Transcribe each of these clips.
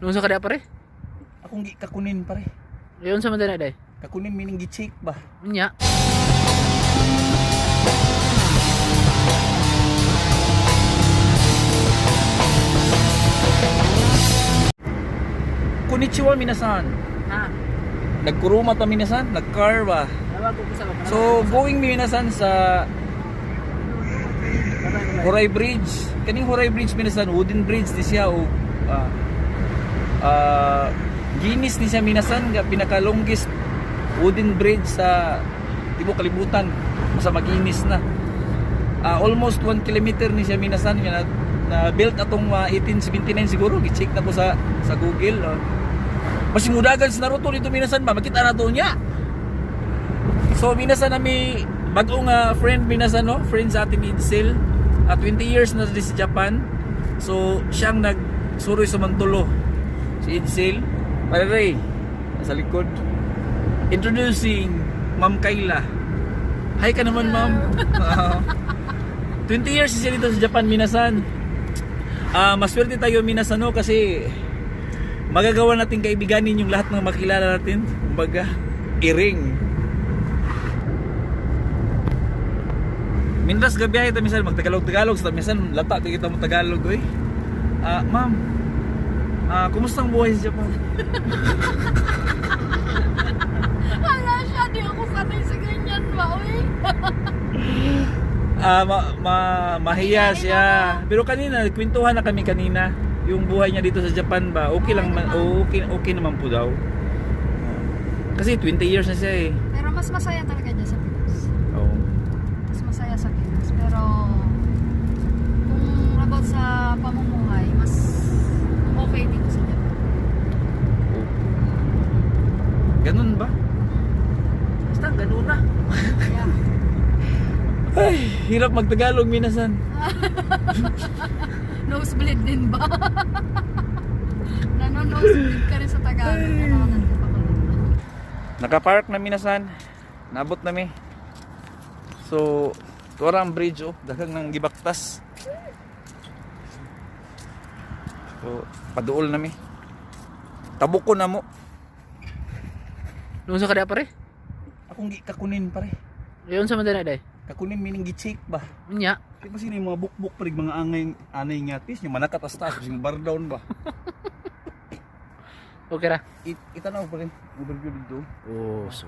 Unsa ka pare? Akong gi kakunin, pare. Ayon sa man na day. Kakunin meaning gi-check ba? Unya. Konnichiwa, minasan. Ha. Nagkuruma ta, minasan, nagcar ba. Nawag ko sa. So going mi, minasan, sa Horay Bridge. Kaning Horay Bridge, minasan, wooden bridge ni siya o Guinness ni siya, minasan, nga pinaka longest wooden bridge sa tibuok kalibutan. Sa maginis na. Almost 1 kilometer ni siya, minasan, nga na built atong 1879 siguro, gi-check na ko sa Google. Oh. Mas mudagan sa Naruto dito, minasan, ba makita na to niya. So minasan na may bagong friend, minasan, no, friend sa atin ni Edsel. 20 years na din sa Japan. So siyang nagsuroy sa Mantulo. Si Edsel. Pare Ray, nasa likod. Introducing Ma'am Kayla. Hi ka naman, ma'am. 20 years siya dito sa Japan, minasan. Maswerte tayo, minasan, no, kasi magagawa natin kaibiganin yung lahat ng makilala natin. Kumbaga, iring. Mindras gabiyahe ta minsan magtagalog-tagalog sa minsan lata kay kita mo Tagalog oy. Ma'am. Kumusta ang buhay sa Japan? Hala siya, di ako sanay sa ganyan ba, uy? Ma mahiya siya. Pero kanina kwentuhan na kami kanina yung buhay niya dito sa Japan ba. Okay lang man, okay okay naman po daw. Kasi 20 years na siya eh. Pero mas masaya talaga dyan sa Pinas. Oo. Mas masaya sa Pinas. Pero kung about sa pamumuhay, mas okay dito sa Japan. Ganun ba? Basta ganun na. Yeah. Ay, hirap magtagalog, minasan. Nosebleed din ba? Nano-nosebleed ka rin sa Tagalog. Kailangan ko pa. Nakapark na, minasan. Nabot na mi. So, tuwara ang bridge oh, daghang nang gibaktas. So, paduol na mi. Tabok ko na mo. Unsa ka pare? Akong gi kakunin, pare. Ayon sa man na day. Kakunin meaning gi-check ba. Unya. Di ba sino yung mga bukbuk pare mga angay anay nga tis yung manakatas taas yung bar down ba. Okay ra. Itanaw pare, overview dito. Oh, so.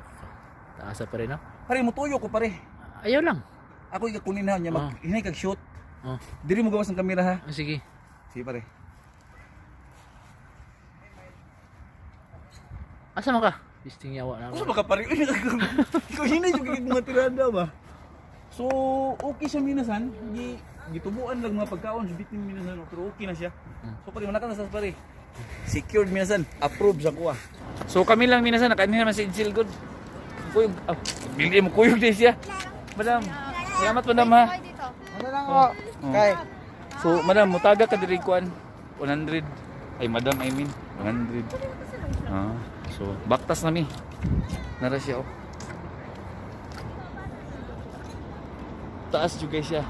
Taasa pa rin, no? Pare mutuyo ko, pare. Ayaw lang. Ako ikakunin ha niya mag hinay kag shoot. Oh, Diri mo gawas ng kamera ha. oh, sige. Sige, pare. Asa man ka? Bisting yawa na. Usa ba ka, pare? Ikaw hinay yung gigig mga tirada ba? So, okay siya, minasan. Gi gitubuan lang mga pagkaon sa bitin, minasan, pero okay na siya. So pare, wala ka na sa pare. Secured, minasan, approved sa kuha. So kami lang, minasan, nakain naman si Edsel good. Kuyog, oh, bili mo kuyog din siya. Madam, salamat, madam, ha. Ay, dito. Ano lang ako? Kay. So, madam, mutaga ka diri kuan 100. Ay, madam, I mean 100. So baktas na mi. Nara siya oh. Taas juga siya.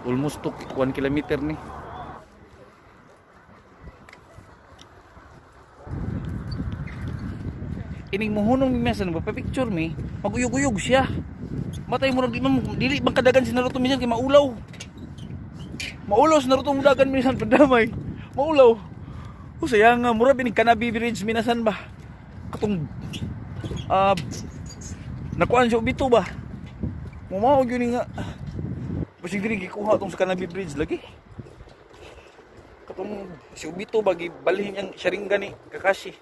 Almost to 1 kilometer ni. Ining muhunong mi minsan picture mi, maguyog-uyog siya. Matay mo di man dili bang kadagan si Naruto minsan kay maulaw. Maulaw si Naruto mudagan minsan padamay. Maulaw. O saya nga mura binig Kanabi Bridge minasan ba. Katong nakuan siya bito ba. Mumao gyud ni nga. Basig diri gikuha tong sa Kanabi Bridge lagi. Katong si Obito ba gibalhin ang Sharingan ni Kakashi.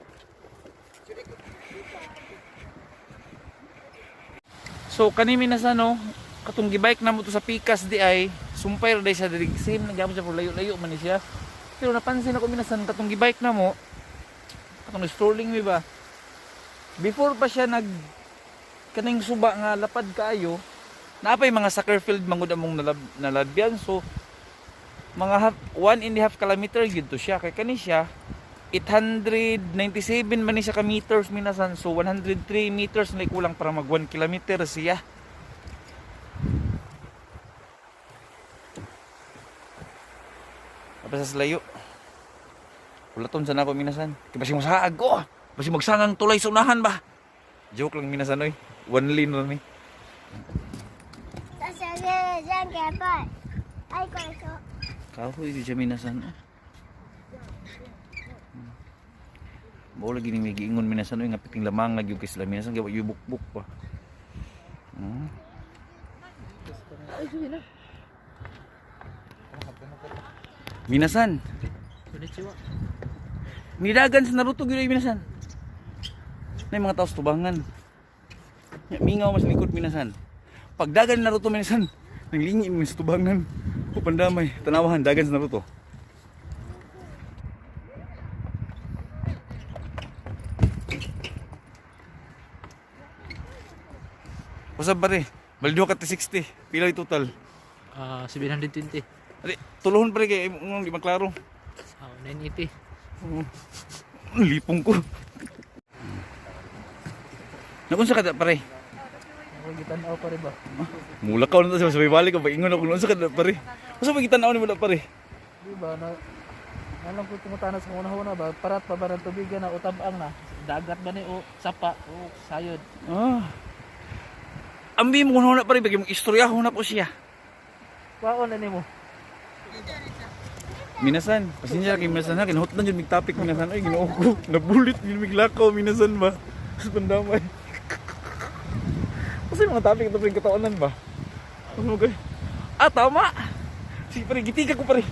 So kani minasan no, katong gibike na mo to sa Pikas di ay sumpay ra day siya diri, same na gyapon siya pero layo-layo man ni siya. Pero napansin ako, minasan, katong gibike na mo katong strolling mi ba. Before pa siya nag kaning suba nga lapad kaayo, naapay mga soccer field mangud among nalabyan, so mga half, 1.5 kilometer gyud to siya kay kani siya 897 man ni siya ka meters, minasan, so 103 meters na kulang para mag 1 kilometer siya. Tapos sa layo. Hulaton sa nako minasan. Kay basig mosaag ko. Basig magsangang tulay sa unahan ba. Joke lang minasan oy. One lane ra ni. Kahoy di siya minasan. Oh. Mao lagi ni may giingon minasan oy nga piting lamang lagi kay sila minasan kay wa yung bukbuk pa. Ay, sige na. Minasan. Konnichiwa. Nidagan sa Naruto gyud ay minasan. Nay mga tao sa tubangan. Nya, mingaw mas likod minasan. Pagdagan ni Naruto minasan, nanglingin mi sa tubangan. O pandamay, tanawahan dagan sa Naruto. Usab pare, baldo ka 60, pila yung total? Ah, 720. Ali, tuluhon pare kay imong di maklaro. Ah, 980. Ang lipong ko. Nakunsa ka da, pare? Ako gitan-aw pa rin ba? Mula ka na sa balik ko paingon ako unsa ka da, pare. Unsa pa gitan-aw nimo da pare? Di ba na alam ko tumutana sa una-una ba parat pa ba ng tubigan na utabang na dagat ba ni o sapa o sayod. Ah. Ambi mo kuno na pare bagi mong istorya na po siya. Kwaon na nimo. Minasan, pasensya kay minasan ha, kinahutdan jud mig topic minasan ay Ginoo ko. Nabulit jud mig lakaw minasan ba. Sa pandamay. Kasi mga topic ito pare kataonan ba. Ano mo Ah, tama. Sige pare, gitika ko pare.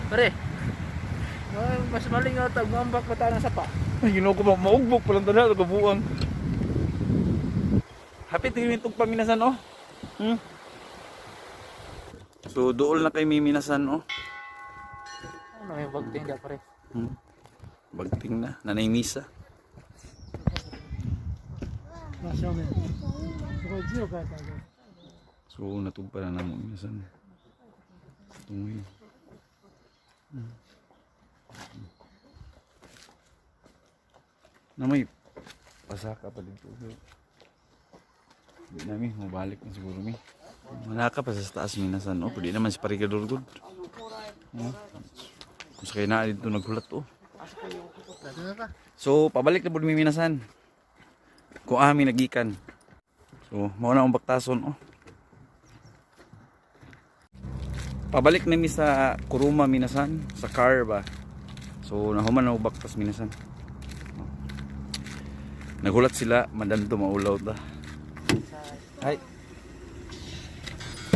Pare. Ay, mas malingaw tag muambak pa ta ng sapa. Ay, Ginoo ko ba, maugbok palang tala, kabuang. Happy tingin itong paminasan, oh. So, dool na kay Minasan, oh. Ano yung bagting da pare? Bagting na, nanay misa. So, natugpa na namo minasan. Tungoy. Na may pasaka pa dito. Hindi namin, mabalik na siguro mi. Wala ka pa sa taas minasan, oh. Pwede naman si Parigador good. Oh. Kung sa kaya na dito naghulat, oh. Dito na ka. So, pabalik na po mi minasan. Kung ami nagikan. So, mao na ang baktason oh. Pabalik na mi sa Kuruma minasan, sa car ba. So, nahuman na og baktas minasan. Oh. Nagulat sila, madam to maulaw ta. Ay.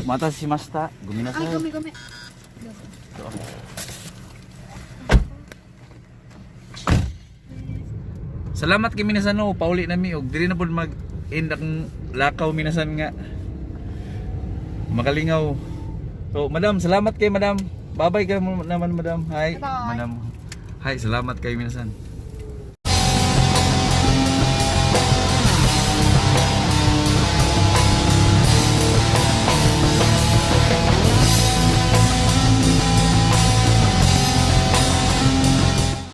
Mata si Masta, guminasan. Ay, gumi, gumi. Salamat kay minasan no, pauli na mi og diri na pud mag end akong lakaw minasan nga. Makalingaw. So, madam, salamat kay madam. Babay ka mo naman madam. Hi, Bye. madam. Hi, salamat kay minasan.